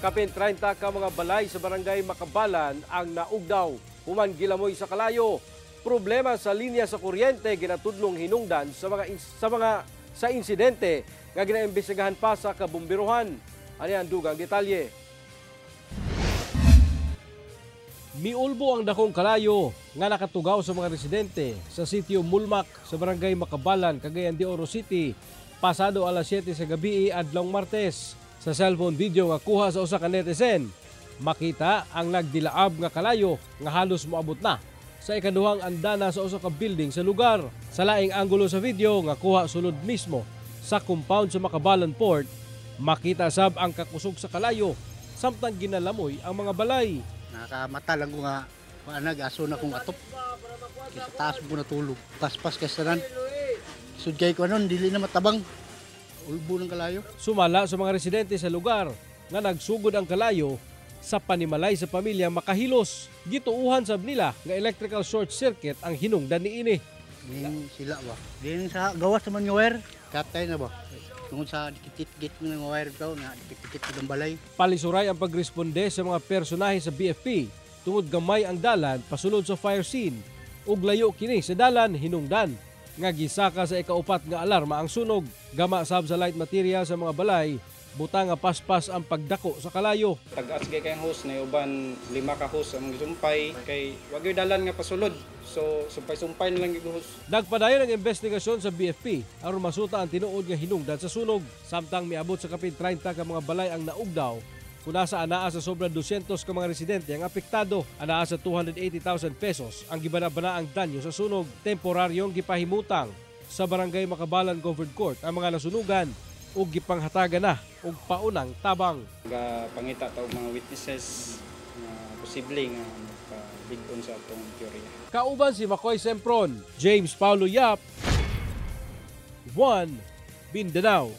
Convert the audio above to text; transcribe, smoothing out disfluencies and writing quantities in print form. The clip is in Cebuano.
Kapin 30 ka mga balay sa barangay Makabalan ang naugdaw human gilamoy sa kalayo. Problema sa linya sa kuryente ginatudlong hinungdan sa mga sa insidente nga ginaimbestigahan pa sa kabumbiruhan. Ani ang dugang detalye. Miulbo ang dakong kalayo nga nakatugaw sa mga residente sa sitio Mulmak sa barangay Makabalan, Cagayan de Oro City, pasado alas 7 sa gabi adlong Martes. Sa cellphone video nga kuha sa usa ka netizen, makita ang nagdilaab nga kalayo nga halos moabot na sa ikaduhang andana sa usa ka building sa lugar. Sa laing anggulo sa video nga kuha sulod mismo sa compound sa Makabalan Port, makita sab ang kakusog sa kalayo samtang ginalamoy ang mga balay. Nakamata lang ko nga nag aso na kong atop. Kay sa taas ko natulog. Paspas kay tanan. Sud kay ko anon dili na matabang. Ulbo ng kalayo. Sumala sa mga residente sa lugar nga nagsugod ang kalayo sa panimalay sa pamilya makahilos. Gituuhan sab nila nga electrical short circuit ang hinungdan niini. Din sila ba. Din sa gawas naman nga wire. Katay na ba. Tungod sa dikit-dikit ng wire daw na dikit-dikit ng balay. Palisuray ang pagresponde sa mga personahe sa BFP tungod gamay ang dalan pasulod sa fire scene ug layo kini sa dalan hinungdan nga gisaka sa ikaupat nga alarma ang sunog. Gama sab sa light material sa mga balay, butang nga paspas ang pagdako sa kalayo. Tag-as kay kayong hose na uban lima ka hose ang gisumpay kay wag gyud dalan nga pasulod. So sumpay-sumpay na lang gyud hose. Nagpadayon ang investigasyon sa BFP aron masuta ang tinuod nga hinungdan sa sunog. Samtang miabot sa kapin 30 ka mga balay ang naugdaw, kuna sa anaa sa sobra 200 ka mga residente ang apektado. Anaa sa 280,000 pesos ang gibanabana ang danyo sa sunog. Temporaryong gipahimutang sa barangay Makabalan Covered Court ang mga nasunugan ug gipanghatagan na og paunang tabang. Pangita ta og mga witnesses nga posible nga makalig-on sa atong teorya. Kauban si Macoy Sempron, James Paulo Yap, 1 Mindanao.